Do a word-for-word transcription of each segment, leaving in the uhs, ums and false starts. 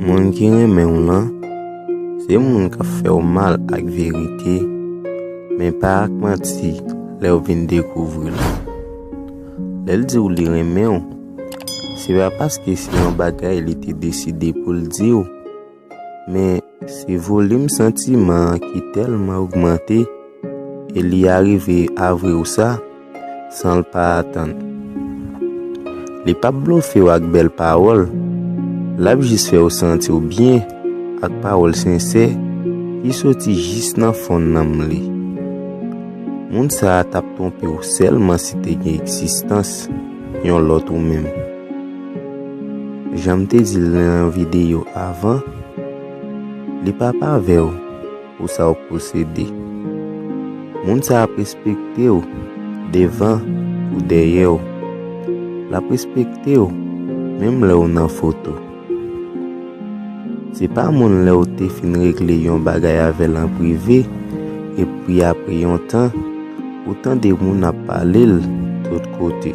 Moun ki renmen w lan, se moun k ap fè w mal ak verite, men pa ak manti lè w vin dekouvri l. Lè l di w li renmen w, se pa paske se yon bagay li te deside pou l di w, men se volim santiman an ki tèlman ogmante e li arive avwe w sa san l pa atann. Li p ap blofe w ak bèl pawòl, l ap jis fè w santi w byen ak pawòl sensè ki soti jis nan fon nanm li. Moun sa a t ap twonpe w sèlman si te gen egzistans yon lòt ou menm. Jan m te di l nan yon videyo avan, li p ap avè w pou sa w posede. Moun sa ap respekte w devan ou dèyè w. L ap respekte w menm lè w nan foto. Se pa moun lè w te fin regle yon bagay avè l an prive, epi apre yon tan, ou tande moun ap pale l tout kote.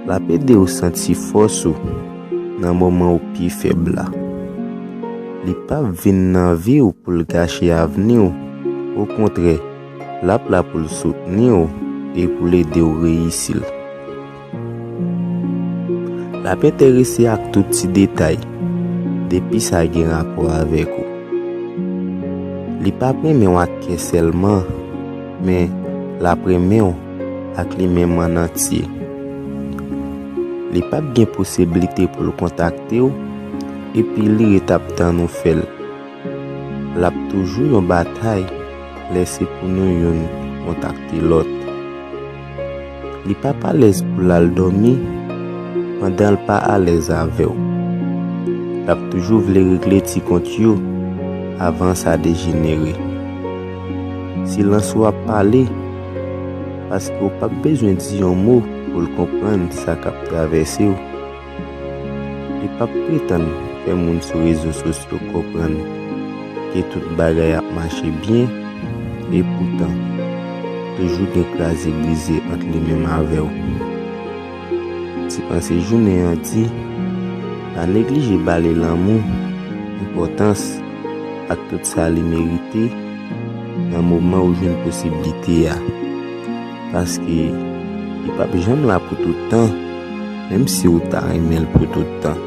L ap ede w santi fòs ou nan moman ou pi fèb la. Li p ap vin nan vi w pou l gache avni w. Okontrè, l ap la pou l soutni w e pou l ede w reyisi l. L ap enterese ak tout ti detay, depi sa gen rapò avèk ou. Li p ap renmen w ak kè sèlman, men l ap renmen w ak li menm an antye. Li p ap gen posiblite pou l kontakte w, epi li ret ap tann ou fè l. L ap toujou yon batay lè se pou nou youn kontakte lòt. Li p ap alèz pou l al dòmi pandan l pa alèz avè w. L ap toujou vle regle ti kont yo avan sa dejenere. Silans ou ap pale, paske w p ap bezwen di yon mo pou l konprann sa k ap travèse w. Li p ap pretann fè moun sou rezo sosyo konprann ke tout bagay ap mache byen, epoutan, toujou gen kraze brize ant li menm avè w. Ti panse jounen an di, pa neglije ba li lanmou, enpòtans, ak tout sa li merite nan moman ou jwenn posiblite a. Paske li p ap janm la pou tout tan, menm si w ta renmen l pou tout tan.